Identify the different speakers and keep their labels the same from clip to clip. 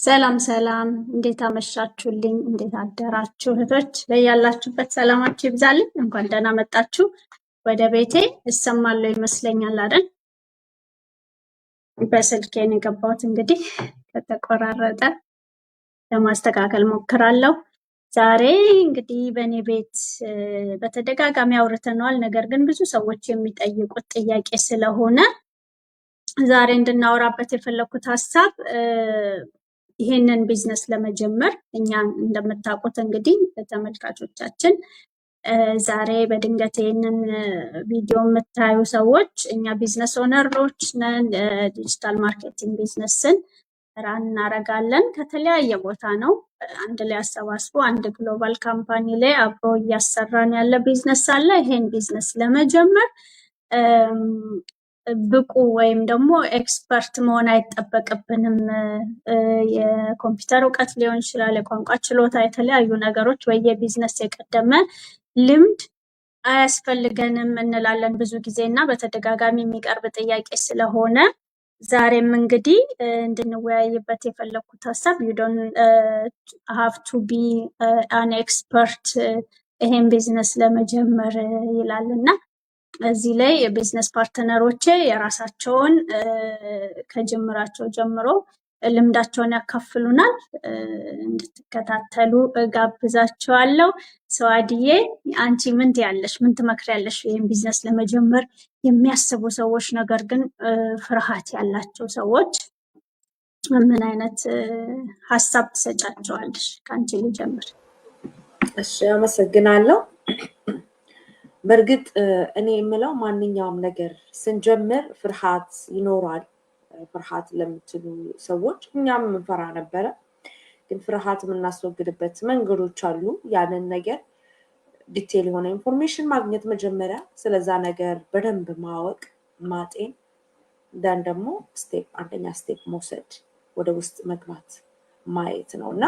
Speaker 1: ሰላም ሰላም፣ እንዴት አመሻችሁልኝ? እንዴት አደራችሁ? እህቶች በያላችሁበት ሰላማችሁ ይብዛልኝ። እንኳን ደህና መጣችሁ ወደ ቤቴ። እሰማለሁ ይመስለኛል አይደል? በስልኬ ነው የገባሁት። እንግዲህ ከተቆራረጠ ለማስተካከል ሞክራለሁ። ዛሬ እንግዲህ በእኔ ቤት በተደጋጋሚ አውርተነዋል። ነገር ግን ብዙ ሰዎች የሚጠይቁት ጥያቄ ስለሆነ ዛሬ እንድናወራበት የፈለኩት ሀሳብ ይሄንን ቢዝነስ ለመጀመር እኛ እንደምታውቁት እንግዲህ ተመልካቾቻችን ዛሬ በድንገት ይሄንን ቪዲዮ የምታዩ ሰዎች እኛ business owner ኦች ነን። Digital marketing business ን run እናደርጋለን። ከተለያየ ቦታ ነው አንድ ላይ አሰባስቦ አንድ global company ላይ አብሮ እያሰራን ያለ ቢዝነስ አለ። ይሄን ቢዝነስ ለመጀመር ብቁ ወይም ደግሞ expert መሆን አይጠበቅብንም። የኮምፒውተር እውቀት ሊሆን ይችላል፣ የቋንቋ ችሎታ፣ የተለያዩ ነገሮች ወይ የቢዝነስ የቀደመ ልምድ አያስፈልገንም እንላለን ብዙ ጊዜ እና በተደጋጋሚ የሚቀርብ ጥያቄ ስለሆነ ዛሬም እንግዲህ እንድንወያይበት የፈለግኩት ሀሳብ you don't have to be an expert ይሄን ቢዝነስ ለመጀመር ይላል። እና እዚህ ላይ የ business partner ኦቼ የራሳቸውን ከጅምራቸው ጀምሮ ልምዳቸውን ያካፍሉናል። እንድትከታተሉ እጋብዛችኋለሁ። ሰዋድዬ፣ አንቺ ምን ትያለሽ? ምን ትመክሪያለሽ? ይህን ቢዝነስ ለመጀመር የሚያስቡ ሰዎች ነገር ግን ፍርሃት ያላቸው ሰዎች ምን አይነት ሀሳብ ትሰጫቸዋለሽ? ከአንቺ ልጀምር።
Speaker 2: እሺ፣ አመሰግናለሁ። በእርግጥ እኔ የምለው ማንኛውም ነገር ስንጀምር ፍርሃት ይኖራል። ፍርሃት ለምትሉ ሰዎች እኛም እንፈራ ነበረ። ግን ፍርሃት የምናስወግድበት መንገዶች አሉ። ያንን ነገር detail የሆነ information ማግኘት፣ መጀመሪያ ስለዛ ነገር በደንብ ማወቅ፣ ማጤን፣ then ደግሞ step አንደኛ step መውሰድ፣ ወደ ውስጥ መግባት፣ ማየት ነው። እና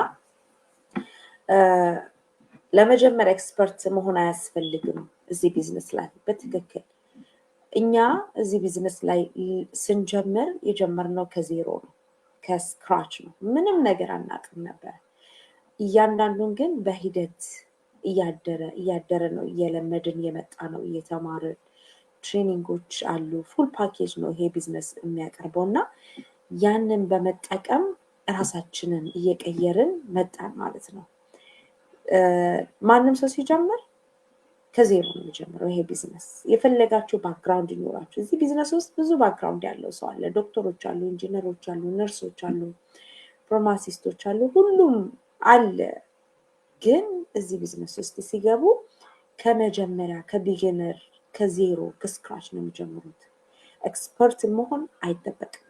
Speaker 2: ለመጀመሪያ expert መሆን አያስፈልግም እዚህ ቢዝነስ ላይ። በትክክል እኛ እዚህ ቢዝነስ ላይ ስንጀምር የጀመርነው ከዜሮ ነው፣ ከ scratch ነው። ምንም ነገር አናውቅም ነበር። እያንዳንዱን ግን በሂደት እያደረ እያደረ ነው እየለመድን የመጣ ነው፣ እየተማርን። Training ኦች አሉ። Full package ነው ይሄ ቢዝነስ የሚያቀርበው እና ያንን በመጠቀም ራሳችንን እየቀየርን መጣን ማለት ነው። ማንም ሰው ሲጀምር ከዜሮ ነው የሚጀምረው ይሄ ቢዝነስ። የፈለጋችሁ background ይኖራችሁ። እዚህ ቢዝነስ ውስጥ ብዙ background ያለው ሰው አለ። ዶክተሮች አሉ፣ ኢንጂነሮች አሉ፣ ነርሶች አሉ፣ pharmacist ኦች አሉ፣ ሁሉም አለ። ግን እዚህ ቢዝነስ ውስጥ ሲገቡ ከመጀመሪያ ከ beginner ከዜሮ ከ scratch ነው የሚጀምሩት። Expert መሆን አይጠበቅም።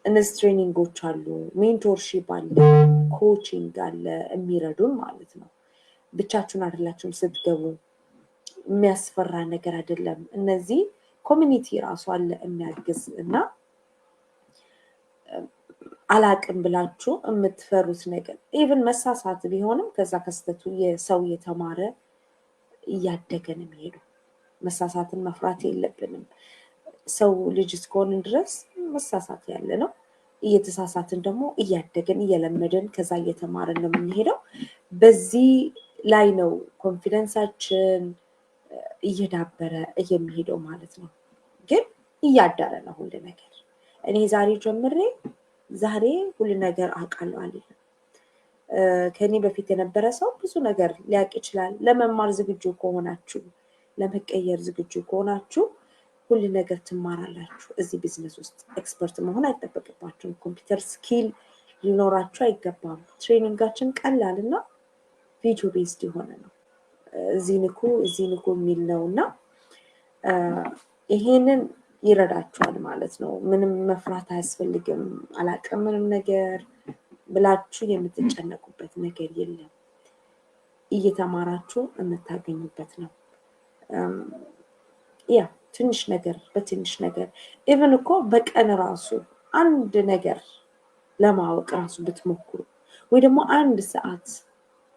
Speaker 2: እነዚህ training ኦች አሉ፣ mentorship አለ፣ coaching አለ፣ የሚረዱን ማለት ነው። ብቻችሁን አይደላችሁም ስትገቡ፣ የሚያስፈራ ነገር አይደለም። እነዚህ community ራሱ አለ የሚያግዝ። እና አላቅም ብላችሁ የምትፈሩት ነገር even መሳሳት ቢሆንም ከዛ ከስህተቱ የሰው እየተማረ እያደገ ነው የሚሄደው። መሳሳትን መፍራት የለብንም። ሰው ልጅ እስከሆንን ድረስ መሳሳት ያለ ነው። እየተሳሳትን ደግሞ እያደግን እየለመድን ከዛ እየተማርን ነው የምንሄደው። በዚህ ላይ ነው confidence ኣችን እየዳበረ የሚሄደው ማለት ነው። ግን እያደረ ነው ሁሉ ነገር። እኔ ዛሬ ጀምሬ ዛሬ ሁሉ ነገር አውቃለሁ አልልም። ከኔ በፊት የነበረ ሰው ብዙ ነገር ሊያውቅ ይችላል። ለመማር ዝግጁ ከሆናችሁ፣ ለመቀየር ዝግጁ ከሆናችሁ ሁሉ ነገር ትማራላችሁ። እዚህ ቢዝነስ ውስጥ expert መሆን አይጠበቅባችሁም። Computer skill ሊኖራችሁ አይገባም። Training ኣችን ቀላል እና video based የሆነ ነው። እዚህ ንኩ፣ እዚህ ንኩ የሚል ነው እና ይሄንን ይረዳችኋል ማለት ነው። ምንም መፍራት አያስፈልግም። አላቅም ምንም ነገር ብላችሁ የምትጨነቁበት ነገር የለም። እየተማራችሁ የምታገኙበት ነው። Yeah፣ ትንሽ ነገር በትንሽ ነገር even እኮ በቀን ራሱ አንድ ነገር ለማወቅ ራሱ ብትሞክሩ ወይ ደግሞ አንድ ሰዓት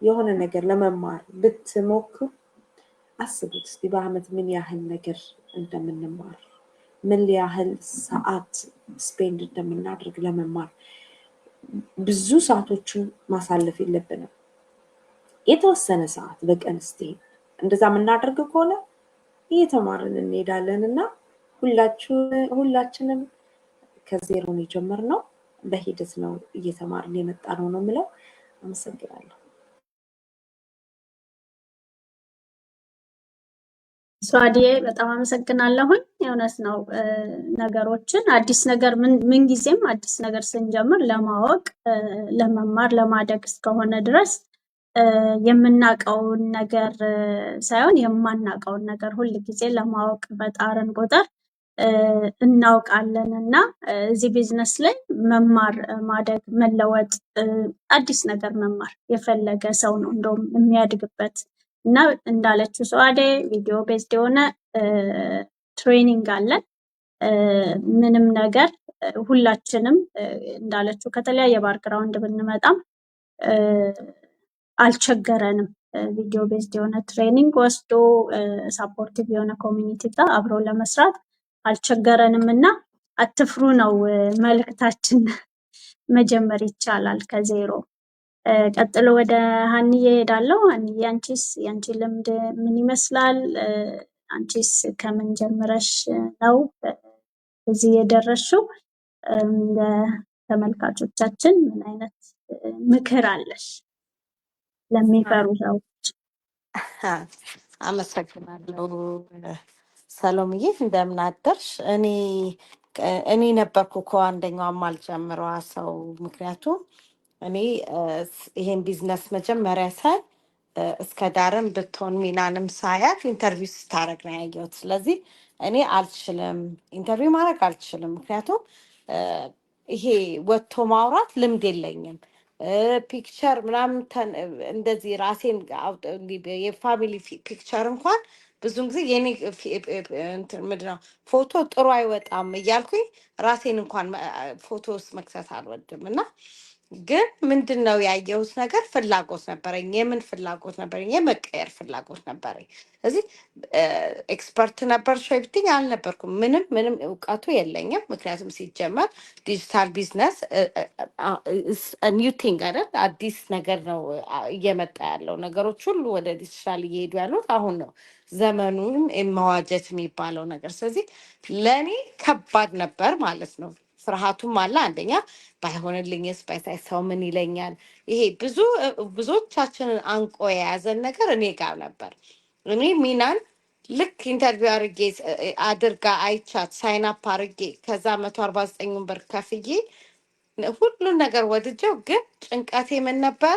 Speaker 2: የሆነ ነገር ለመማር ብትሞክሩ፣ አስቡት እስቲ በአመት ምን ያህል ነገር እንደምንማር፣ ምን ያህል ሰዓት spend እንደምናደርግ ለመማር ብዙ ሰዓቶችን ማሳለፍ የለብንም። የተወሰነ ሰዓት በቀን እስቲ እንደዛ የምናደርግ ከሆነ እየተማርን እንሄዳለን። እና ሁላችንም ከዜሮ ነው የጀመርነው፣ በሂደት ነው እየተማርን የመጣ ነው ነው የምለው። አመሰግናለሁ።
Speaker 1: ሷዲዬ በጣም አመሰግናለሁኝ። የእውነት ነው፣ ነገሮችን አዲስ ነገር ምን ጊዜም አዲስ ነገር ስንጀምር ለማወቅ፣ ለመማር፣ ለማደግ እስከሆነ ድረስ የምናውቀውን ነገር ሳይሆን የማናውቀውን ነገር ሁል ጊዜ ለማወቅ በጣርን ቁጥር እናውቃለን። እና እዚህ ቢዝነስ ላይ መማር፣ ማደግ፣ መለወጥ፣ አዲስ ነገር መማር የፈለገ ሰው ነው እንደውም የሚያድግበት። እና እንዳለችው ሰዋዴ video based የሆነ training አለን። ምንም ነገር ሁላችንም እንዳለችው ከተለያየ background ብንመጣም አልቸገረንም። Video based የሆነ training ወስዶ supportive የሆነ community ጋር አብሮ ለመስራት አልቸገረንም። እና አትፍሩ ነው መልእክታችን። መጀመር ይቻላል ከዜሮ። ቀጥሎ ወደ ሀንዬ እሄዳለሁ። ሀንዬ፣ አንቺስ የአንቺ ልምድ ምን ይመስላል? አንቺስ ከምን ጀምረሽ ነው እዚህ የደረስሽው? ለተመልካቾቻችን ምን አይነት ምክር አለሽ ለሚፈሩ ሰዎች?
Speaker 3: አመሰግናለሁ ሰሎምዬ፣ እንደምን አደርሽ? እኔ ነበርኩ እኮ አንደኛዋ ማልጀምረዋ ሰው። ምክንያቱም እኔ ይሄን ቢዝነስ መጀመሪያ ሳይ እስከ ዳርም ብትሆን ሚናንም ሳያት interview ስታደርግ ነው ያየሁት። ስለዚህ እኔ አልችልም፣ interview ማድረግ አልችልም። ምክንያቱም ይሄ ወጥቶ ማውራት ልምድ የለኝም። Picture ምናምን እንደዚህ ራሴን እንዲህ የ family picture እንኳን ብዙን ጊዜ የኔ እንትን ምንድን ነው ፎቶ ጥሩ አይወጣም እያልኩኝ ራሴን እንኳን ፎቶ ውስጥ መክተት አልወድም። እና ግን ምንድን ነው ያየሁት ነገር ፍላጎት ነበረኝ። የምን ፍላጎት ነበረኝ? የመቀየር ፍላጎት ነበረኝ። ስለዚህ expert ነበርሽ ወይ ብትይኝ አልነበርኩም። ምንም ምንም እውቀቱ የለኝም። ምክንያቱም ሲጀመር digital business new thing አይደል? አዲስ ነገር ነው እየመጣ ያለው። ነገሮች ሁሉ ወደ ዲጂታል እየሄዱ ያሉት አሁን ነው፣ ዘመኑን የመዋጀት የሚባለው ነገር። ስለዚህ ለእኔ ከባድ ነበር ማለት ነው። ፍርሃቱም አለ። አንደኛ ባይሆንልኝስ፣ ባይሳይ ሰው ምን ይለኛል? ይሄ ብዙዎቻችንን አንቆ የያዘን ነገር እኔ ጋር ነበር። እኔ ሚናን ልክ interview አድርጌ አድርጋ አይቻት sign up አድርጌ ከዛ 149ን ብር ከፍዬ ሁሉን ነገር ወድጀው፣ ግን ጭንቀቴ ምን ነበረ?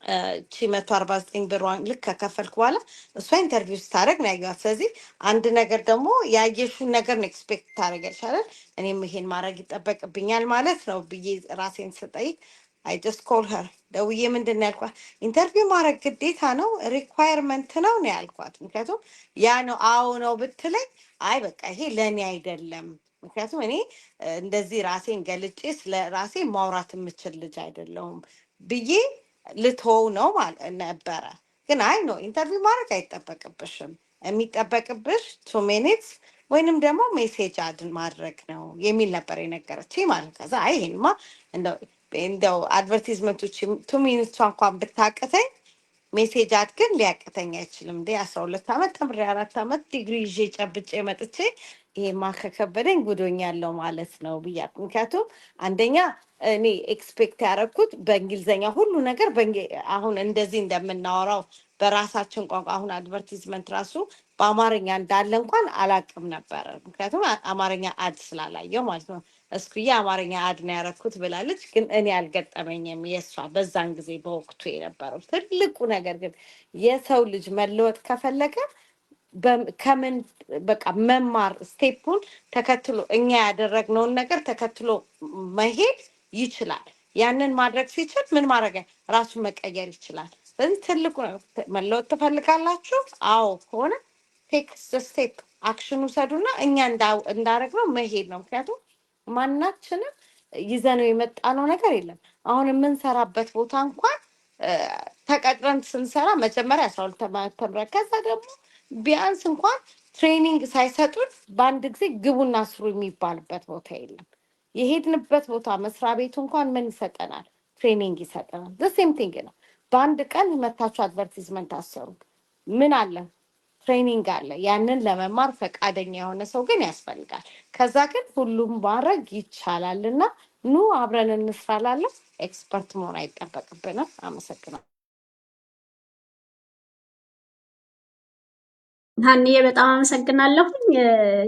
Speaker 3: እቺ 149 ብሯን ልክ ከከፈልኩ በኋላ እሷ interview ስታደርግ ነው ያየኋት። ስለዚህ አንድ ነገር ደግሞ ያየሽውን ነገር ነው expect ታደርጊያለሽ አይደል? እኔም ይሄን ማድረግ ይጠበቅብኛል ማለት ነው ብዬ ራሴን ስጠይቅ I just call her። ደውዬ ምንድን ነው ያልኳት? Interview ማድረግ ግዴታ ነው፣ requirement ነው ነው ያልኳት። ምክንያቱም ያ ነው አዎ ነው ብትለኝ አይ በቃ ይሄ ለእኔ አይደለም። ምክንያቱም እኔ እንደዚህ ራሴን ገልጬ ስለ ራሴ ማውራት የምችል ልጅ አይደለሁም ብዬ ልተወው ነው ማለት ነበረ። ግን አይ no፣ interview ማድረግ አይጠበቅብሽም፣ የሚጠበቅብሽ 2 minutes ወይንም ደግሞ message add ማድረግ ነው የሚል ነበር የነገረችኝ ማለት ነው። ከዛ አይ ይሄንማ እንደው advertisement ኦች 2 minutes እንኳን ብታቅተኝ message add ግን ሊያቅተኝ አይችልም። እንዴ፣ 12 ዓመት ተምሬ 4 ዓመት ዲግሪ ይዤ ጨብጬ መጥቼ ይሄማ ከከበደኝ ጉዶኛለሁ ማለት ነው ብያለሁ። ምክንያቱም አንደኛ እኔ expect ያደረኩት በእንግሊዝኛ ሁሉ ነገር አሁን እንደዚህ እንደምናወራው በራሳችን ቋንቋ አሁን advertisement ራሱ በአማርኛ እንዳለ እንኳን አላቅም ነበረ። ምክንያቱም አማርኛ ad ስላላየው ማለት ነው። እስኩዬ አማርኛ ad ነው ያደረኩት ብላለች፣ ግን እኔ አልገጠመኝም። የእሷ በዛን ጊዜ በወቅቱ የነበረው ትልቁ ነገር ግን የሰው ልጅ መለወጥ ከፈለገ ከምን በቃ መማር step ኡን ተከትሎ እኛ ያደረግነውን ነገር ተከትሎ መሄድ ይችላል። ያንን ማድረግ ሲችል ምን ማድረግ ራሱን መቀየር ይችላል። ስለዚህ ትልቁ ነገር መለወጥ ትፈልጋላችሁ? አዎ ከሆነ take step፣ action ውሰዱና እኛ እንዳደረግነው መሄድ ነው። ምክንያቱም ማናችንም ይዘነው የመጣነው ነገር የለም። አሁን የምንሰራበት ቦታ እንኳን ተቀጥረን ስንሰራ መጀመሪያ 12 ዓመት ተምረን ከዛ ደግሞ ቢያንስ እንኳን Training ሳይሰጡን በአንድ ጊዜ ግቡና ስሩ የሚባልበት ቦታ የለም። የሄድንበት ቦታ መስሪያ ቤቱ እንኳን ምን ይሰጠናል? Training ይሰጠናል። Same thing ነው። በአንድ ቀን መታችሁ advertisement አሰሩ። ምን አለ? Training አለ። ያንን ለመማር ፈቃደኛ የሆነ ሰው ግን ያስፈልጋል። ከዛ ግን ሁሉም ማድረግ ይቻላል እና ኑ አብረን እንስራላለን። Expert መሆን አይጠበቅብንም። አመሰግናለሁ።
Speaker 1: ሀኒዬ በጣም አመሰግናለሁኝ።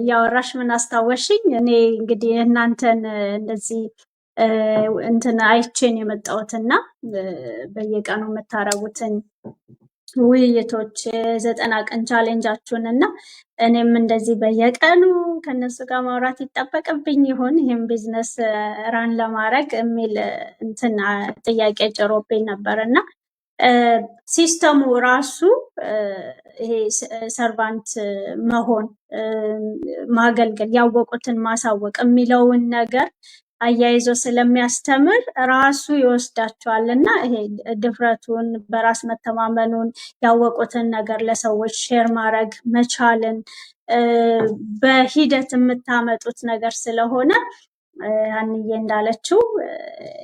Speaker 1: እያወራሽ ምን አስታወሽኝ? እኔ እንግዲህ እናንተን እንደዚህ እንትን አይቼን የመጣሁትና በየቀኑ የምታረጉትን ውይይቶች፣ 90 ቀን challenge ኣችሁን፣ እና እኔም እንደዚህ በየቀኑ ከነሱ ጋር ማውራት ይጠበቅብኝ ይሆን ይህም business run ለማድረግ የሚል እንትን ጥያቄ ጭሮብኝ ነበር። እና system ኡ ራሱ ይሄ servant መሆን፣ ማገልገል፣ ያወቁትን ማሳወቅ የሚለውን ነገር አያይዞ ስለሚያስተምር ራሱ ይወስዳቸዋል። እና ይሄ ድፍረቱን፣ በራስ መተማመኑን፣ ያወቁትን ነገር ለሰዎች share ማድረግ መቻልን በሂደት የምታመጡት ነገር ስለሆነ ሀንዬ እንዳለችው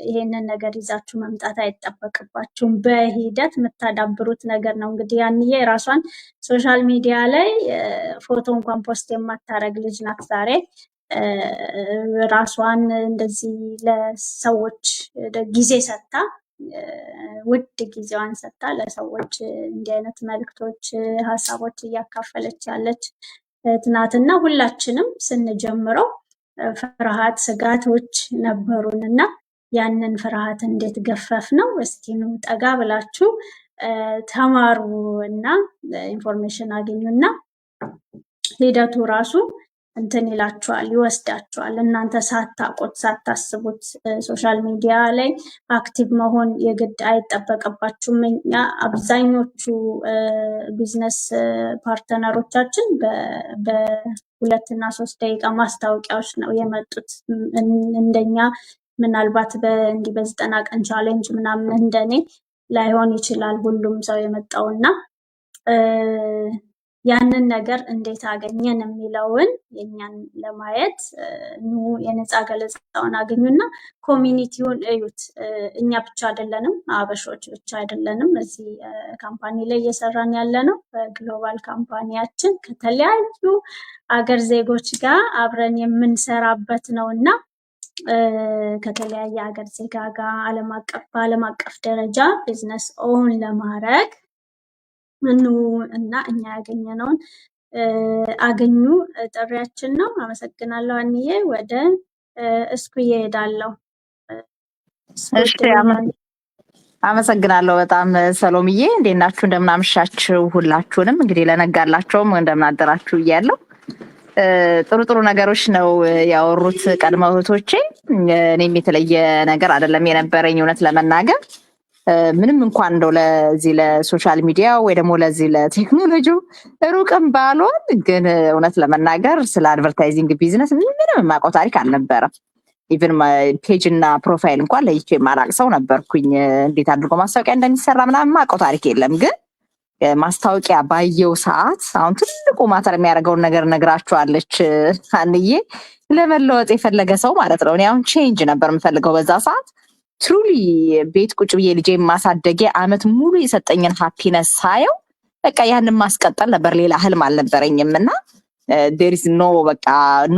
Speaker 1: ይሄንን ነገር ይዛችሁ መምጣት አይጠበቅባችሁም። በሂደት የምታዳብሩት ነገር ነው። እንግዲህ ሀንዬ ራሷን social media ላይ ፎቶ እንኳን post የማታረግ ልጅ ናት። ዛሬ ራሷን እንደዚህ ለሰዎች ጊዜ ሰጥታ፣ ውድ ጊዜዋን ሰጥታ ለሰዎች እንዲህ አይነት መልእክቶች፣ ሀሳቦች እያካፈለች ያለች ናትና ሁላችንም ስንጀምረው ፍርሃት፣ ስጋቶች ነበሩን። እና ያንን ፍርሃት እንዴት ገፈፍ ነው? እስኪ ኑ ጠጋ ብላችሁ ተማሩ እና information አግኙና ሂደቱ ራሱ እንትን ይላችኋል፣ ይወስዳችኋል። እናንተ ሳታውቁት ሳታስቡት social media ላይ active መሆን የግድ አይጠበቅባችሁም። እኛ አብዛኞቹ business partner ኦቻችን በ2 እና 3 ደቂቃ ማስታወቂያዎች ነው የመጡት። እንደኛ ምናልባት እንዲህ በ90 ቀን challenge ምናምን እንደኔ ላይሆን ይችላል ሁሉም ሰው የመጣውና ያንን ነገር እንዴት አገኘን የሚለውን የኛን ለማየት ኑ የነፃ ገለጻውን አግኙና community ውን እዩት። እኛ ብቻ አይደለንም፣ አበሾች ብቻ አይደለንም። እዚህ company ላይ እየሰራን ያለ ነው። በ global company ያችን ከተለያዩ አገር ዜጎች ጋር አብረን የምንሰራበት ነው። እና ከተለያየ ሀገር ዜጋ ጋር ዓለም አቀፍ በዓለም አቀፍ ደረጃ business own ለማድረግ ኑ እና እኛ ያገኘነውን አገኙ ጥሪያችን ነው። አመሰግናለሁ አንዬ። ወደ እስኩዬ እሄዳለሁ። እስኩ
Speaker 4: እሺ።
Speaker 1: እድሉን
Speaker 4: አመሰግናለሁ በጣም ሰሎምዬ። እንዴት ናችሁ? እንደምናመሻችሁ ሁላችሁንም። እንግዲህ ለነጋላቸውም እንደምናደራችሁ እያለሁ ጥሩ ጥሩ ነገሮች ነው ያወሩት ቀድመው እህቶቼ። እኔም የተለየ ነገር አይደለም የነበረኝ። እውነት ለመናገር ምንም እንኳን እንደው ለዚህ ለ social media ወይ ደግሞ ለዚህ ለቴክኖሎጂው ሩቅም ባልሆን ግን እውነት ለመናገር ስለ advertising business ምንም የማውቀው ታሪክ አልነበረም። Even page እና profile እንኳን ለይቼ የማላቅ ሰው ነበርኩኝ። እንዴት አድርጎ ማስታወቂያ እንደሚሰራ ምናምን የማውቀው ታሪክ የለም። ግን ማስታወቂያ ባየው ሰዓት አሁን ትልቁ matter የሚያደርገውን ነገር ነግራችኋለች አንዬ፣ ለመለወጥ የፈለገ ሰው ማለት ነው። እኔ አሁን change ነበር የምፈልገው በዛ ሰዓት። Truly ቤት ቁጭ ብዬ ልጄ ማሳደጌ አመት ሙሉ የሰጠኝን happiness ሳየው በቃ ያንን ማስቀጠል ነበር፣ ሌላ ህልም አልነበረኝም። እና there is no በቃ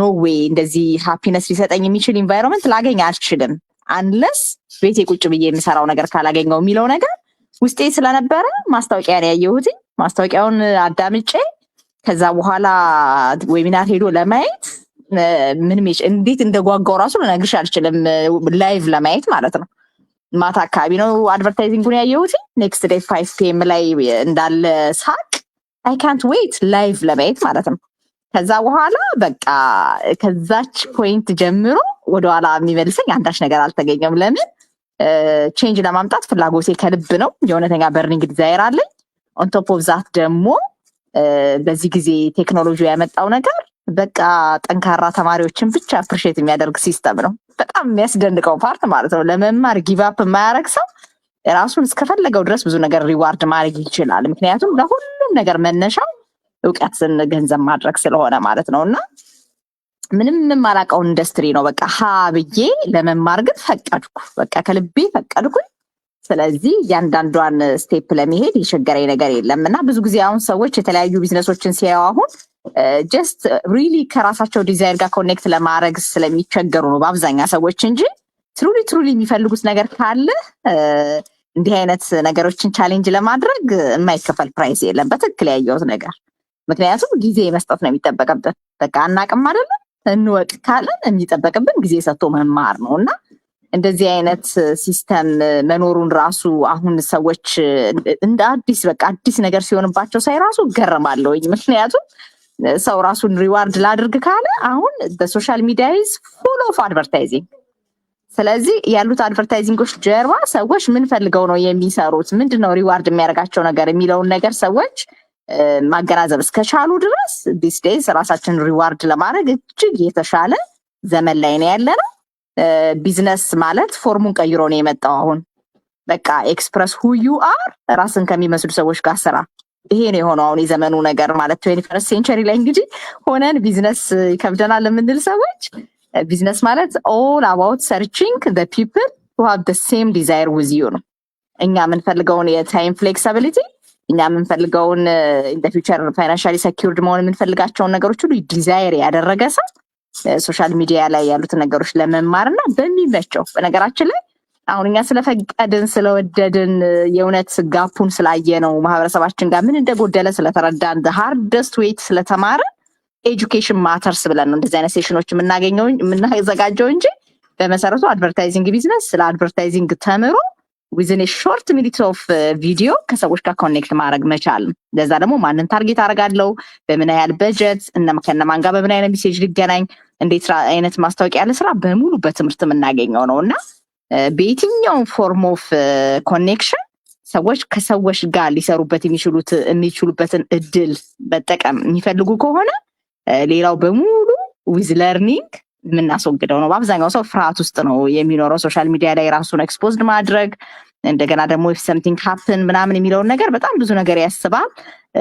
Speaker 4: no way እንደዚህ happiness ሊሰጠኝ የሚችል environment ላገኝ አልችልም unless ቤቴ ቁጭ ብዬ የምሰራው ነገር ካላገኘው የሚለው ነገር ውስጤ ስለነበረ ማስታወቂያን ያየሁትኝ ማስታወቂያውን አዳምጬ ከዛ በኋላ webinar ሄዶ ለማየት ምንም እንዴት እንደጓጓው ራሱ ልነግርሽ አልችልም። Live ለማየት ማለት ነው። ማታ አካባቢ ነው advertising ኡን ያየሁት። Next day 5 PM ላይ እንዳለ ሳቅ አይ ካንት ዌይት ላይቭ ለማየት ማለት ነው። ከዛ በኋላ በቃ ከዛች point ጀምሮ ወደኋላ የሚመልሰኝ አንዳች ነገር አልተገኘም። ለምን? Change ለማምጣት ፍላጎቴ ከልብ ነው። የእውነተኛ burning desire አለኝ። On top of that ደግሞ በዚህ ጊዜ ቴክኖሎጂ ያመጣው ነገር በቃ ጠንካራ ተማሪዎችን ብቻ appreciate የሚያደርግ system ነው። በጣም የሚያስደንቀው part ማለት ነው። ለመማር give up የማያደርግ ሰው ራሱን እስከፈለገው ድረስ ብዙ ነገር reward ማድረግ ይችላል። ምክንያቱም ለሁሉም ነገር መነሻው እውቀትን ገንዘብ ማድረግ ስለሆነ ማለት ነው። እና ምንም የማላውቀውን ኢንዱስትሪ ነው በቃ ሀ ብዬ ለመማር ግን ፈቀድኩ። በቃ ከልቤ ፈቀድኩኝ። ስለዚህ እያንዳንዷን step ለመሄድ የቸገረኝ ነገር የለም። እና ብዙ ጊዜ አሁን ሰዎች የተለያዩ ቢዝነሶችን ሲያዩ አሁን just really ከራሳቸው desire ጋር connect ለማድረግ ስለሚቸገሩ ነው በአብዛኛ ሰዎች እንጂ truly truly የሚፈልጉት ነገር ካለ እንዲህ አይነት ነገሮችን challenge ለማድረግ የማይከፈል price የለም። በትክክል ያየሁት ነገር፣ ምክንያቱም ጊዜ መስጠት ነው የሚጠበቅብን። በቃ አናቅም አይደለም፣ እንወቅ ካለን የሚጠበቅብን ጊዜ ሰጥቶ መማር ነው። እና እንደዚህ አይነት system መኖሩን ራሱ አሁን ሰዎች እንደ አዲስ በቃ አዲስ ነገር ሲሆንባቸው ሳይ ራሱ እገረማለሁኝ። ምክንያቱም ሰው ራሱን reward ላድርግ ካለ አሁን በ social media is full of advertising። ስለዚህ ያሉት advertising ኦች ጀርባ ሰዎች ምን ፈልገው ነው የሚሰሩት፣ ምንድን ነው reward የሚያደርጋቸው ነገር የሚለውን ነገር ሰዎች ማገናዘብ እስከቻሉ ድረስ these days ራሳችንን reward ለማድረግ እጅግ የተሻለ ዘመን ላይ ነው ያለነው። ቢዝነስ ማለት form ኡን ቀይሮ ነው የመጣው። አሁን በቃ express who you are፣ ራስን ከሚመስሉ ሰዎች ጋር ስራ። ይሄ ነው የሆነው አሁን የዘመኑ ነገር ማለት። 21st century ላይ እንግዲህ ሆነን ቢዝነስ ይከብደናል የምንል ሰዎች፣ ቢዝነስ ማለት all about searching the people who have the same desire with you ነው። እኛ የምንፈልገውን የ time flexibility፣ እኛ የምንፈልገውን in future financially secured መሆን የምንፈልጋቸውን ነገሮች ሁሉ desire ያደረገ ሰው social media ላይ ያሉትን ነገሮች ለመማር እና በሚመቸው፣ በነገራችን ላይ አሁን እኛ ስለፈቀድን፣ ስለወደድን፣ የእውነት gap ኡን ስላየነው፣ ማህበረሰባችን ጋር ምን እንደጎደለ ስለተረዳን፣ hardest way ስለተማረ education matters ብለን ነው እንደዚህ አይነት session ኦች የምናገኘው፣ የምናዘጋጀው እንጂ በመሰረቱ advertising business ስለ advertising ተምሮ within short minute of video ከሰዎች ጋር connect ማድረግ መቻል ነው። ለዛ ደግሞ ማንን target አደርጋለሁ፣ በምን ያህል በጀት፣ ከነማን ጋር በምን አይነት message ልገናኝ፣ እንዴት አይነት ማስታወቂያ ያለ ስራ በሙሉ በትምህርት የምናገኘው ነው። እና በየትኛውም form of connection ሰዎች ከሰዎች ጋር ሊሰሩበት የሚችሉበትን እድል መጠቀም የሚፈልጉ ከሆነ ሌላው በሙሉ with learning የምናስወግደው ነው። በአብዛኛው ሰው ፍርሃት ውስጥ ነው የሚኖረው። Social media ላይ ራሱን exposed ማድረግ፣ እንደገና ደግሞ if something happen ምናምን የሚለውን ነገር በጣም ብዙ ነገር ያስባል።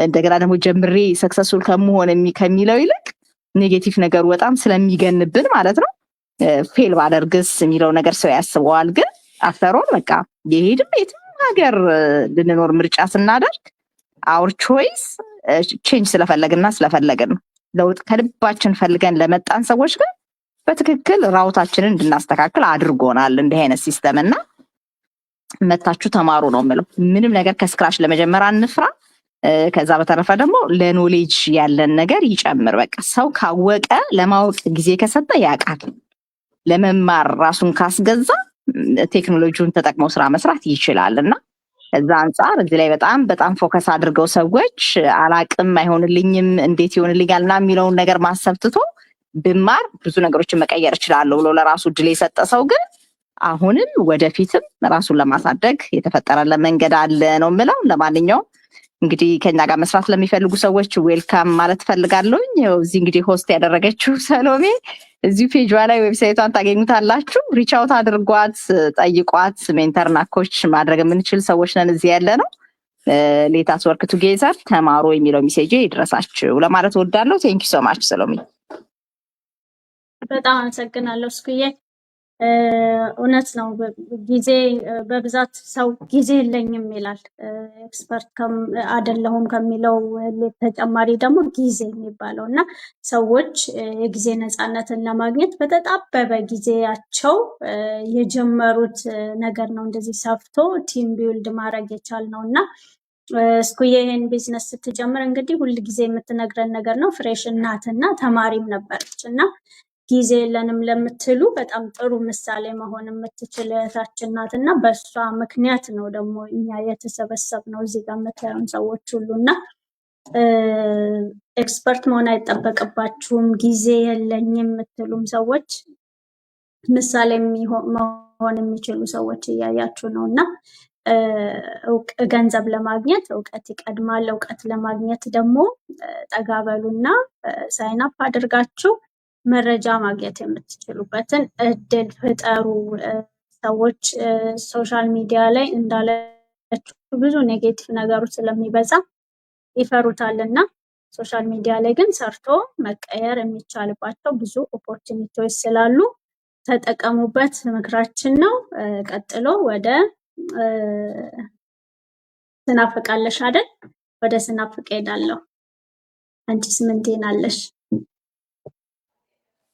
Speaker 4: እንደገና ደግሞ ጀምሬ successful ከመሆን ከሚለው ይልቅ negative ነገሩ በጣም ስለሚገንብን ማለት ነው፣ fail ባደርግስ የሚለው ነገር ሰው ያስበዋል። ግን after all በቃ የሄድም የትም ሀገር ልንኖር ምርጫ ስናደርግ our choice change ስለፈለግና ስለፈለግን ነው። ለውጥ ከልባችን ፈልገን ለመጣን ሰዎች ግን በትክክል route ኣችንን እንድናስተካክል አድርጎናል እንዲህ አይነት system። እና መታችሁ ተማሩ ነው የምለው። ምንም ነገር ከ scratch ለመጀመር አንፍራ። ከዛ በተረፈ ደግሞ ለ knowledge ያለን ነገር ይጨምር። በቃ ሰው ካወቀ፣ ለማወቅ ጊዜ ከሰጠ ያውቃል። ለመማር ራሱን ካስገዛ ቴክኖሎጂውን ተጠቅመው ስራ መስራት ይችላል። እና ከዛ አንጻር እዚህ ላይ በጣም በጣም focus አድርገው ሰዎች አላቅም፣ አይሆንልኝም፣ እንዴት ይሆንልኛል እና የሚለውን ነገር ማሰብ ትቶ ብማር ብዙ ነገሮችን መቀየር እችላለሁ ብሎ ለራሱ እድል የሰጠ ሰው ግን አሁንም ወደፊትም ራሱን ለማሳደግ የተፈጠረለት መንገድ አለ ነው የምለው። ለማንኛውም እንግዲህ ከኛ ጋር መስራት ለሚፈልጉ ሰዎች welcome ማለት ፈልጋለሁኝ። ያው እዚህ እንግዲህ host ያደረገችው ሰሎሜ እዚሁ ፔጇ ላይ website ቷን ታገኙታላችሁ። Reach out አድርጓት፣ ጠይቋት። Mentor ና coach ማድረግ የምንችል ሰዎች ነን እዚህ ያለነው። Let us work together። ተማሩ የሚለው message ይድረሳችሁ ለማለት እወዳለሁ። Thank you so much ሰሎሜ።
Speaker 1: በጣም አመሰግናለሁ እስኩዬ። እውነት ነው። ጊዜ በብዛት ሰው ጊዜ የለኝም ይላል። Expert አይደለሁም ከሚለው ተጨማሪ ደግሞ ጊዜ የሚባለው እና ሰዎች የጊዜ ነፃነትን ለማግኘት በተጣበበ ጊዜያቸው የጀመሩት ነገር ነው እንደዚህ ሰፍቶ team build ማድረግ የቻልነው። እና እስኩዬ ይህን ቢዝነስ ስትጀምር እንግዲህ ሁል ጊዜ የምትነግረን ነገር ነው። Fresh እናትና ተማሪም ነበረች። እና ጊዜ የለንም ለምትሉ በጣም ጥሩ ምሳሌ መሆን የምትችል እህታችን ናት። እና በእሷ ምክንያት ነው ደግሞ እኛ የተሰበሰብነው እዚህ ጋር የምታዩን ሰዎች ሁሉ። እና expert መሆን አይጠበቅባችሁም። ጊዜ የለኝም የምትሉም ሰዎች ምሳሌ መሆን የሚችሉ ሰዎች እያያችሁ ነው። እና ገንዘብ ለማግኘት እውቀት ይቀድማል። እውቀት ለማግኘት ደግሞ ጠጋ በሉና sign up አድርጋችሁ መረጃ ማግኘት የምትችሉበትን እድል ፍጠሩ። ሰዎች social media ላይ እንዳለችው ብዙ negative ነገሩ ስለሚበዛ ይፈሩታል እና Social media ላይ ግን ሰርቶ መቀየር የሚቻልባቸው ብዙ opportunity ዎች ስላሉ ተጠቀሙበት ምክራችን ነው። ቀጥሎ ወደ ስናፍቃለሽ አይደል? ወደ ስናፍቅ ሄዳለሁ። አንቺስ ምን ትይናለሽ?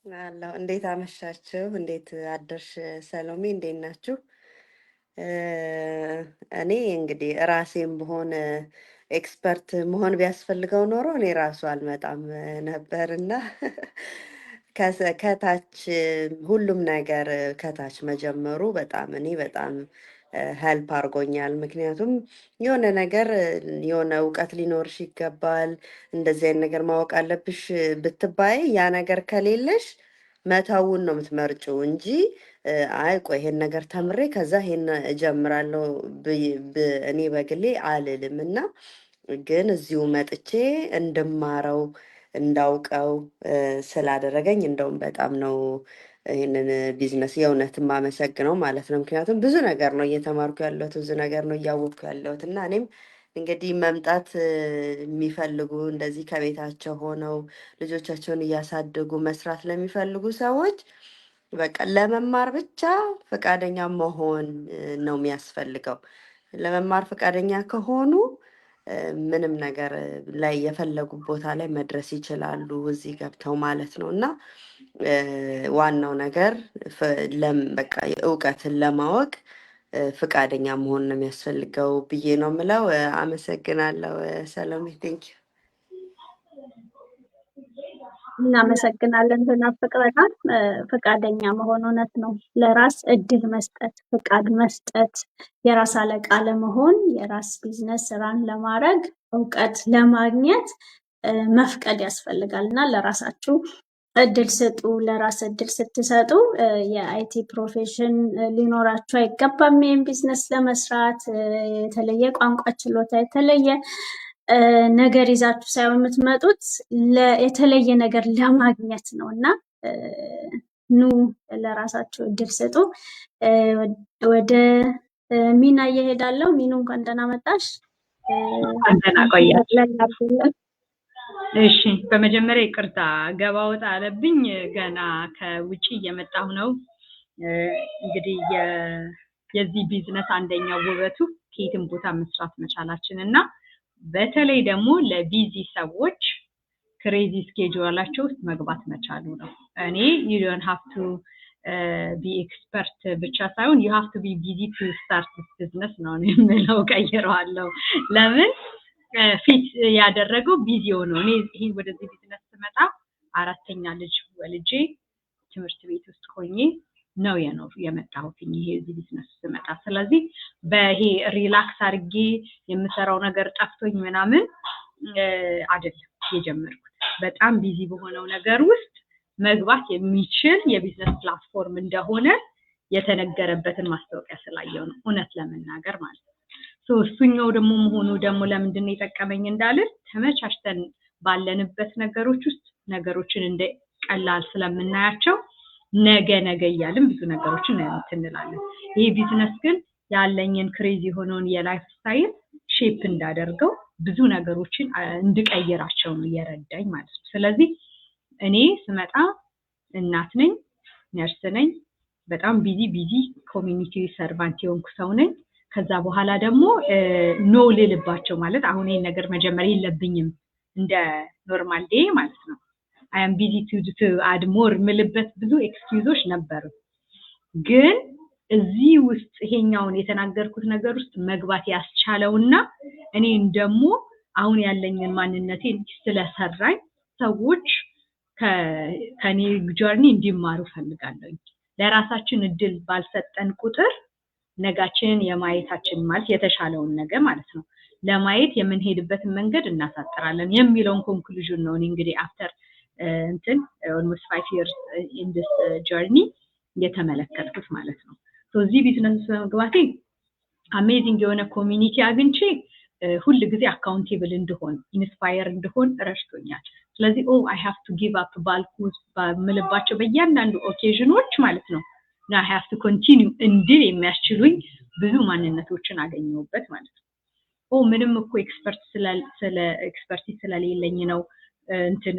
Speaker 5: አለሁ። እንዴት አመሻችሁ? እንዴት አደርሽ ሰሎሜ? እንዴት ናችሁ? እኔ እንግዲህ ራሴም ብሆን expert መሆን ቢያስፈልገው ኖሮ እኔ ራሱ አልመጣም ነበር። እና ከታች ሁሉም ነገር ከታች መጀመሩ በጣም እኔ በጣም help አድርጎኛል። ምክንያቱም የሆነ ነገር የሆነ እውቀት ሊኖርሽ ይገባል፣ እንደዚህ አይነት ነገር ማወቅ አለብሽ ብትባይ ያ ነገር ከሌለሽ መተውን ነው የምትመርጪው እንጂ አይ ቆይ ይሄን ነገር ተምሬ ከዛ ይሄን እጀምራለሁ እኔ በግሌ አልልም። እና ግን እዚሁ መጥቼ እንድማረው እንዳውቀው ስላደረገኝ እንደውም በጣም ነው ይህንን ቢዝነስ የእውነት የማመሰግነው ማለት ነው። ምክንያቱም ብዙ ነገር ነው እየተማርኩ ያለሁት፣ ብዙ ነገር ነው እያወቅኩ ያለሁት። እና እኔም እንግዲህ መምጣት የሚፈልጉ፣ እንደዚህ ከቤታቸው ሆነው ልጆቻቸውን እያሳደጉ መስራት ለሚፈልጉ ሰዎች በቃ ለመማር ብቻ ፈቃደኛ መሆን ነው የሚያስፈልገው። ለመማር ፈቃደኛ ከሆኑ ምንም ነገር ላይ የፈለጉ ቦታ ላይ መድረስ ይችላሉ፣ እዚህ ገብተው ማለት ነው። እና ዋናው ነገር በቃ እውቀትን ለማወቅ ፍቃደኛ መሆን ነው የሚያስፈልገው ብዬ ነው የምለው። አመሰግናለሁ ሰሎሜ፣ thank you።
Speaker 1: እናመሰግናለን ስናፍቅ። በጣም ፈቃደኛ መሆን እውነት ነው። ለራስ እድል መስጠት፣ ፍቃድ መስጠት፣ የራስ አለቃ ለመሆን፣ የራስ ቢዝነስ run ለማድረግ፣ እውቀት ለማግኘት መፍቀድ ያስፈልጋል። እና ለራሳችሁ እድል ስጡ። ለራስ እድል ስትሰጡ የ IT profession ሊኖራችሁ አይገባም። ይህን ቢዝነስ ለመስራት የተለየ ቋንቋ ችሎታ፣ የተለየ ነገር ይዛችሁ ሳይሆን የምትመጡት የተለየ ነገር ለማግኘት ነው። እና ኑ ለራሳችሁ እድል ስጡ። ወደ ሚና እየሄዳለሁ። ሚኑ እንኳን ደህና መጣሽ።
Speaker 6: እንኳን ደህና ቆያችሁ። እሺ፣ በመጀመሪያ ይቅርታ ገባ ወጣ አለብኝ። ገና ከውጪ እየመጣሁ ነው። እንግዲህ የዚህ ቢዝነስ አንደኛው ውበቱ ከየትም ቦታ መስራት መቻላችን እና በተለይ ደግሞ ለ busy ሰዎች crazy schedule ኣቸው ውስጥ መግባት መቻሉ ነው። እኔ you don't have to be expert ብቻ ሳይሆን you have to be busy to start this business ነው እኔ የምለው፣ ቀይረዋለሁ። ለምን fit ያደረገው busy ሆኖ እኔ ይሄን ወደዚህ ቢዝነስ ስመጣ አራተኛ ልጅ ወልጄ ትምህርት ቤት ውስጥ ሆኜ ነው የኖር የመጣሁት ይሄ እዚህ ቢዝነስ ስመጣ። ስለዚህ በይሄ relax አድርጌ የምሰራው ነገር ጠፍቶኝ ምናምን አይደለም የጀመርኩት። በጣም busy በሆነው ነገር ውስጥ መግባት የሚችል የ business platform እንደሆነ የተነገረበትን ማስታወቂያ ስላየው ነው፣ እውነት ለመናገር ማለት ነው። So እሱኛው ደግሞ መሆኑ ደግሞ ለምንድን ነው የጠቀመኝ እንዳልን ተመቻችተን ባለንበት ነገሮች ውስጥ ነገሮችን እንደ ቀላል ስለምናያቸው ነገ ነገ እያልን ብዙ ነገሮችን እንትን እንላለን። ይሄ ቢዝነስ ግን ያለኝን crazy የሆነውን የ lifestyle shape እንዳደርገው፣ ብዙ ነገሮችን እንድቀይራቸው ነው እየረዳኝ ማለት ነው። ስለዚህ እኔ ስመጣ እናት ነኝ፣ ነርስ ነኝ፣ በጣም busy busy community servant የሆንኩ ሰው ነኝ። ከዛ በኋላ ደግሞ no ልልባቸው ማለት አሁን ይሄን ነገር መጀመር የለብኝም እንደ normal day ማለት ነው። I am busy to add more ምልበት ብዙ excuse ኦች ነበሩ። ግን እዚህ ውስጥ ይሄኛውን የተናገርኩት ነገር ውስጥ መግባት ያስቻለውና እኔን ደግሞ አሁን ያለኝን ማንነቴን ስለሰራኝ ሰዎች ከኔ journey እንዲማሩ ፈልጋለሁ። ለራሳችን እድል ባልሰጠን ቁጥር ነጋችንን የማየታችን ማለት የተሻለውን ነገር ማለት ነው ለማየት የምንሄድበትን መንገድ እናሳጥራለን የሚለውን conclusion ነው እኔ እንግዲህ after እንትን almost 5 years in this journey የተመለከትኩት ማለት ነው። So እዚህ ቢዝነስ ውስጥ በመግባቴ amazing የሆነ community አግኝቼ ሁል ጊዜ accountable እንድሆን፣ inspire እንድሆን ረድቶኛል። ስለዚህ oh, I have to give up ባልኩት በምልባቸው በእያንዳንዱ occasion ኖች ማለት ነው I have to continue እንድል የሚያስችሉኝ ብዙ ማንነቶችን አገኘሁበት ማለት ነው። ኦ ምንም እኮ expert ስለ expertise ስለሌለኝ ነው እንትን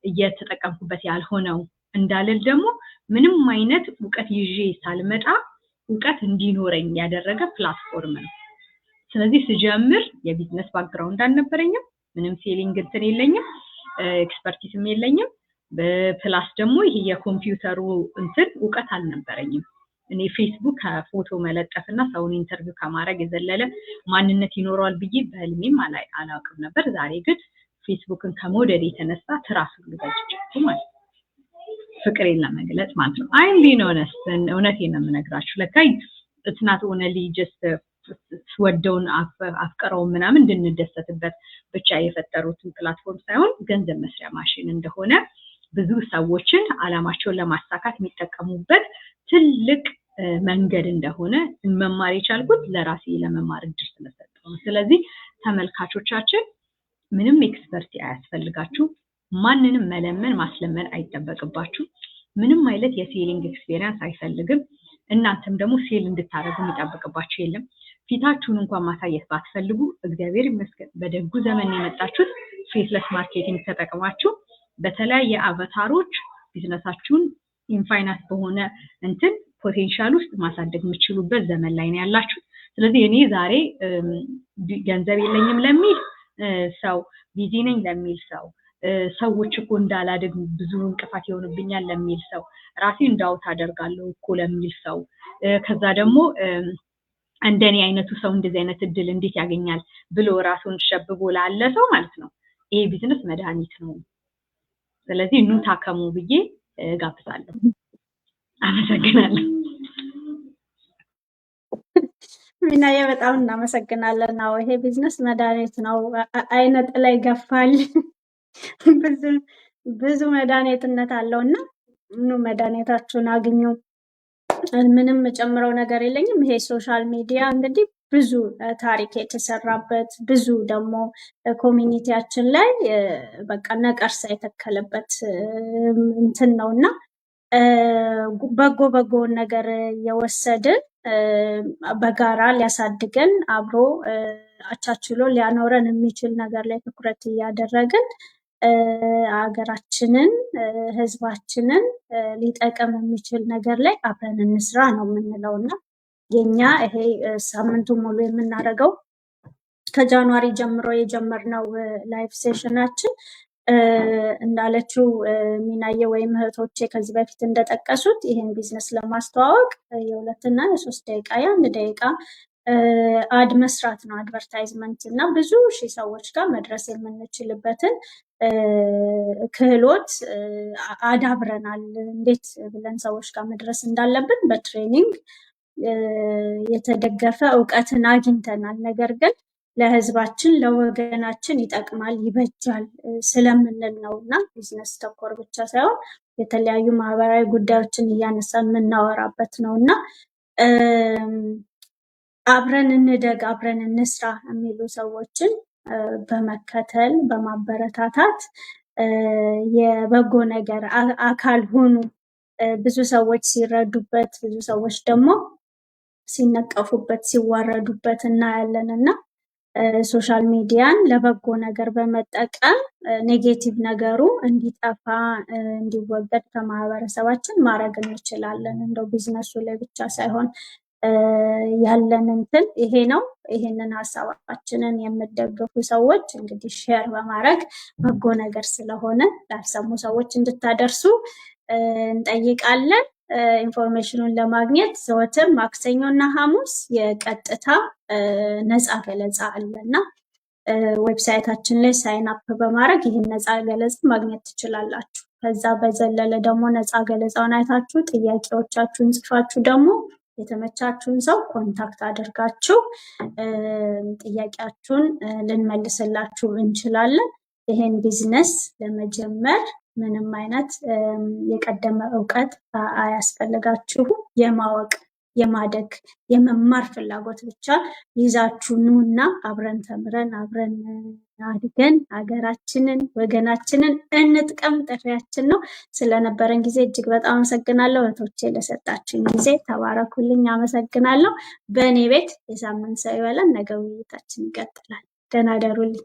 Speaker 6: እየተጠቀምኩበት ያልሆነው እንዳልል ደግሞ ምንም አይነት እውቀት ይዤ ሳልመጣ እውቀት እንዲኖረኝ ያደረገ platform ነው። ስለዚህ ስጀምር የ business background አልነበረኝም። ምንም selling እንትን የለኝም፣ expertise ም የለኝም። Plus ደግሞ ይሄ የኮምፒውተሩ እንትን እውቀት አልነበረኝም። እኔ ፌስቡክ ከፎቶ መለጠፍ እና ሰውን interview ከማድረግ የዘለለ ማንነት ይኖረዋል ብዬ በህልሜም አላውቅም ነበር። ዛሬ ግን ፌስቡክን ከመውደድ የተነሳ ትራስ ሁሉ ገዝቻለሁ ማለት ነው። ፍቅሬን ለመግለጽ ማለት ነው። I'm being honest፣ እውነቴን ነው የምነግራችሁ። ለካ it's not only just ወደውን አፍቅረው ምናምን እንድንደሰትበት ብቻ የፈጠሩትን platform ሳይሆን ገንዘብ መስሪያ ማሽን እንደሆነ፣ ብዙ ሰዎችን አላማቸውን ለማሳካት የሚጠቀሙበት ትልቅ መንገድ እንደሆነ መማር የቻልኩት ለራሴ ለመማር እድል ስለሰጠው ነው። ስለዚህ ተመልካቾቻችን፣ ምንም expertise አያስፈልጋችሁ። ማንንም መለመን ማስለመን አይጠበቅባችሁ። ምንም አይነት የ selling experience አይፈልግም። እናንተም ደግሞ sell እንድታደርጉ የሚጠብቅባችሁ የለም። ፊታችሁን እንኳን ማሳየት ባትፈልጉ፣ እግዚአብሔር ይመስገን በደጉ ዘመን የመጣችሁት፣ faceless marketing ተጠቅማችሁ በተለያየ avatar ኦች ቢዝነሳችሁን infinite በሆነ እንትን potential ውስጥ ማሳደግ የምትችሉበት ዘመን ላይ ነው ያላችሁት። ስለዚህ እኔ ዛሬ ገንዘብ የለኝም ለሚል ሰው፣ busy ነኝ ለሚል ሰው፣ ሰዎች እኮ እንዳላድግ ብዙ እንቅፋት ይሆንብኛል ለሚል ሰው፣ ራሴን doubt አደርጋለሁ እኮ ለሚል ሰው፣ ከዛ ደግሞ እንደኔ አይነቱ ሰው እንደዚህ አይነት እድል እንዴት ያገኛል ብሎ ራሱን ሸብቦ ላለ ሰው ማለት ነው፣ ይሄ ቢዝነስ መድኃኒት ነው። ስለዚህ ኑ ታከሙ ብዬ እጋብዛለሁ። አመሰግናለሁ።
Speaker 1: ሚናዬ፣ በጣም እናመሰግናለን። አዎ፣ ይሄ ቢዝነስ መድኃኒት ነው። አይነ ጥላ ይገፋል። ብዙ ብዙ መድኃኒትነት አለው እና ኑ መድኃኒታችሁን አግኙ። ምንም የምጨምረው ነገር የለኝም። ይሄ social media እንግዲህ ብዙ ታሪክ የተሰራበት፣ ብዙ ደግሞ community ያችን ላይ በቃ ነቀርሳ የተከለበት እንትን ነው እና በጎ በጎውን ነገር እየወሰድን በጋራ ሊያሳድገን፣ አብሮ አቻችሎ ሊያኖረን የሚችል ነገር ላይ ትኩረት እያደረግን፣ ሀገራችንን ህዝባችንን ሊጠቅም የሚችል ነገር ላይ አብረን እንስራ ነው የምንለው። እና የኛ ይሄ ሳምንቱን ሙሉ የምናደርገው፣ ከ January ጀምሮ የጀመርነው live session ኣችን፣ እንዳለችው ሚናየ ወይም እህቶቼ ከዚህ በፊት እንደጠቀሱት፣ ይህን ቢዝነስ ለማስተዋወቅ የ2ና የ3 ደቂቃ፣ የ1 ደቂቃ ad መስራት ነው፣ advertisement፣ እና ብዙ ሺህ ሰዎች ጋር መድረስ የምንችልበትን ክህሎት አዳብረናል። እንዴት ብለን ሰዎች ጋር መድረስ እንዳለብን በ training የተደገፈ እውቀትን አግኝተናል። ነገር ግን ለህዝባችን ለወገናችን ይጠቅማል፣ ይበጃል ስለምንል ነው እና ቢዝነስ ተኮር ብቻ ሳይሆን የተለያዩ ማህበራዊ ጉዳዮችን እያነሳን የምናወራበት ነው። እና አብረን እንደግ፣ አብረን እንስራ የሚሉ ሰዎችን በመከተል፣ በማበረታታት የበጎ ነገር አካል ሁኑ። ብዙ ሰዎች ሲረዱበት፣ ብዙ ሰዎች ደግሞ ሲነቀፉበት፣ ሲዋረዱበት እናያለን። እና social media ን ለበጎ ነገር በመጠቀም negative ነገሩ እንዲጠፋ፣ እንዲወገድ ከማህበረሰባችን ማድረግ እንችላለን። እንደው ቢዝነሱ ላይ ብቻ ሳይሆን ያለን እንትን ይሄ ነው። ይሄንን ሀሳባችንን የምትደግፉ ሰዎች እንግዲህ share በማድረግ በጎ ነገር ስለሆነ ላልሰሙ ሰዎች እንድታደርሱ እንጠይቃለን። Information ኑን ለማግኘት ዘወትር ማክሰኞ እና ሐሙስ የቀጥታ ነፃ ገለጻ አለ እና website ኣችን ላይ sign up በማድረግ ይህን ነፃ ገለጻ ማግኘት ትችላላችሁ። ከዛ በዘለለ ደግሞ ነፃ ገለጻውን አይታችሁ ጥያቄዎቻችሁን ጽፋችሁ ደግሞ የተመቻችሁን ሰው contact አድርጋችሁ ጥያቄያችሁን ልንመልስላችሁ እንችላለን። ይሄን ቢዝነስ ለመጀመር ምንም አይነት የቀደመ እውቀት አያስፈልጋችሁም። የማወቅ፣ የማደግ፣ የመማር ፍላጎት ብቻ ይዛችሁ ኑና አብረን ተምረን አብረን አድገን ሀገራችንን ወገናችንን እንጥቀም ጥሪያችን ነው። ስለነበረን ጊዜ እጅግ በጣም አመሰግናለሁ። እህቶቼ ለሰጣችሁኝ ጊዜ ተባረኩልኝ። አመሰግናለሁ። በእኔ ቤት የሳምንት ሰው ይበለን። ነገ ውይይታችን ይቀጥላል። ደህና ደሩልኝ።